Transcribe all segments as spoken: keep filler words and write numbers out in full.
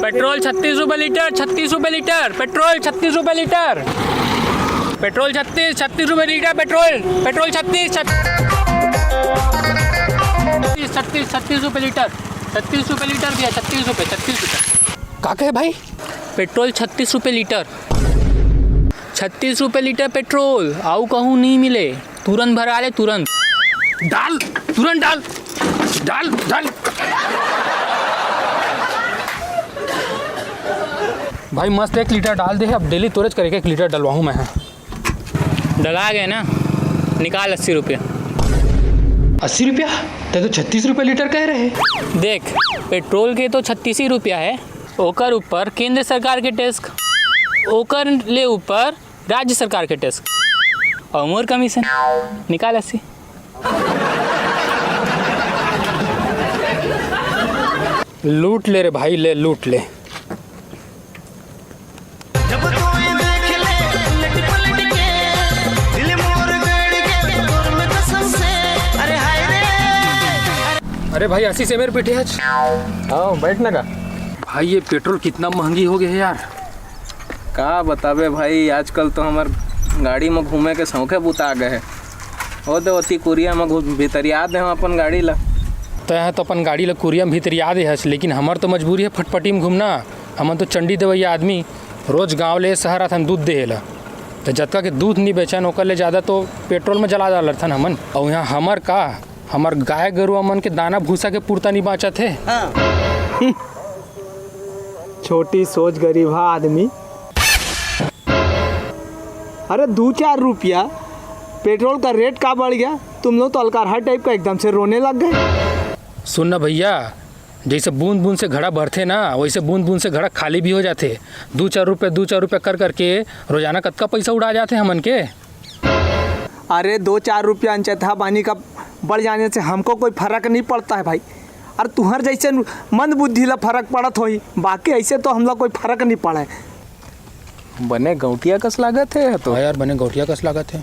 Petrol छत्तीस रुपए litre, छत्तीस रुपए लीटर, पेट्रोल छत्तीस रुपए लीटर, पेट्रोल छत्तीस, छत्तीस रुपए लीटर, पेट्रोल, पेट्रोल छत्तीस, छत्तीस, छत्तीस रुपए लीटर, छत्तीस रुपए लीटर भैया, छत्तीस रुपए, छत्तीस रुपए। का कहे भाई? पेट्रोल छत्तीस रुपए लीटर, छत्तीस रुपए लीटर पेट्रोल, आऊ कहूँ नहीं मिले। तुरंत भरा ले, तुरंत। डाल, तुरंत डाल, डाल, डाल। भाई मस्त एक लीटर डाल दे, अब डेली तोरेच करे के एक लीटर डलवाहूँ मैं। डला गए ना, निकाल अस्सी रुपया। अस्सी रुपया? ते तो छत्तीस रुपया लीटर कह रहे। देख, पेट्रोल के तो छत्तीस ही रुपया है, ओकर ऊपर केंद्र सरकार के टैक्स, ओकर ले ऊपर राज्य सरकार के टैक्स और मोर कमीशन। निकाल अस्सी। लूट ले रे भाई, ले लूट ले। जब तू ये देख ले, उलट पलट के, दिल मोर गड़ के, तोर में कसम से, अरे हाय रे। अरे भाई, अस्सी से मेरे पीठे आज। हाँ, बैठ ना का। भाई, ये पेट्रोल कितना महंगी हो गया है यार। का बताबे भाई, आजकल तो हमर गाड़ी में घूमे के शौके बुता गए है। ओ दे ओती कुरिया में घुस-, भितरिया दे हम अपन गाड़ी ला। तैं तो अपन गाड़ी ला कुरिया में भितरिया दे हस, लेकिन हमर तो मजबूरी है फटफटी में घूमना। हमन तो चंडी देवैया आदमी, रोज गांव ले शहर आथन दूध देहे ला। तो जतका के दूध नी बेचन, ओकर ले ज्यादा तो पेट्रोल में जला डालथन हमन। और यहाँ हमर का, हमर गाय गरुआ मन के दाना भूसा के पुरता नी बाँचत हे। हाँ। छोटी सोच गरीबहा आदमी। अरे, दू चार रुपया पेट्रोल का रेट का बढ़ गया, तुम लोग तो अलकारहा टाइप का एकदम से रोने लग गए। सुन ना भैया, जैसे बूंद बूंद से घड़ा भरथे ना, वैसे बूंद बूंद से घड़ा खाली भी हो जाथे। दू चार रुपया, दू चार रुपया कर करके रोजाना कतका पैसा उड़ा जाथे हमन के। अरे, दो चार रुपया अनचतहा पानी का बढ़ जाने से हमको कोई फर्क नहीं पड़ता है भाई। अरे, तुहर जैसे मंद बुद्धि ला फर्क पड़त होही, बाकी ऐसे तो हमला कोई फर्क नहीं पड़े। बने गौटिया कस लागत हे तो। हाँ यार, बने गौटिया कस लागत हे।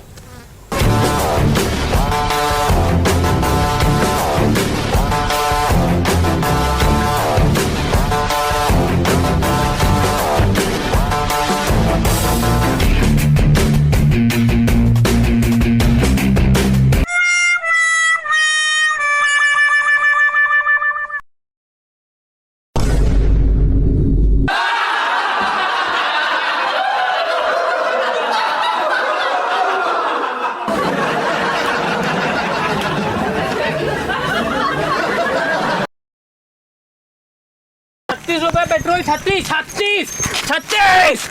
छत्तीस रुपए पेट्रोल, छत्तीस, छत्तीस, छत्तीस,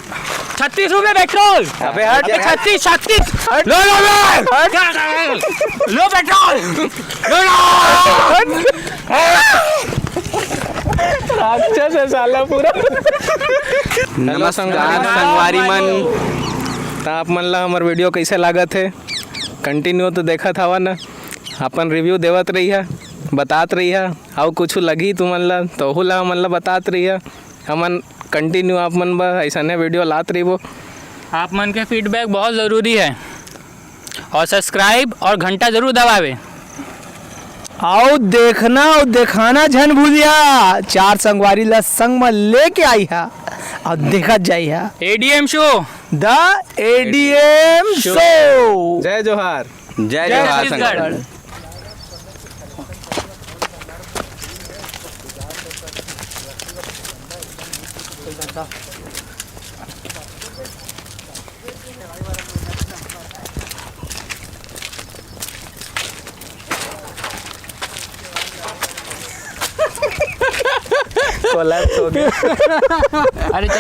छत्तीस रुपए पेट्रोल। अबे हट। अबे छत्तीस, छत्तीस। हट। लो, लो, लो। हट। लो पेट्रोल। लो, लो। हट। राक्षस है साला पूरा। नमस्कार संगवारी मन, त आप मन ला हमर वीडियो कैसे लागत है? कंटिन्यू तो देखत हवा ना, अपन रिव्यू देवत रहिहा, बतात रहिहा, अउ कुछु लगही तुमन ला तो ओहू ला हमन ला बतात रहिहा। हमन कंटिन्यू आप मन बर अइसने वीडियो लात रहिबो। आप मन के फीडबैक बहुत ज़रूरी है और सब्सक्राइब और घंटा जरूर दबावे। अउ देखना अउ देखाना झन भूलिहा, चार संगवारी ला संग म लेके आइहा अउ देखत जाइहा। ADM show. The ADM show. जय जोहार। जय जय जोहार छत्तीसगढ़। संगवारी। कोलैप्स हो गया। अरे चल,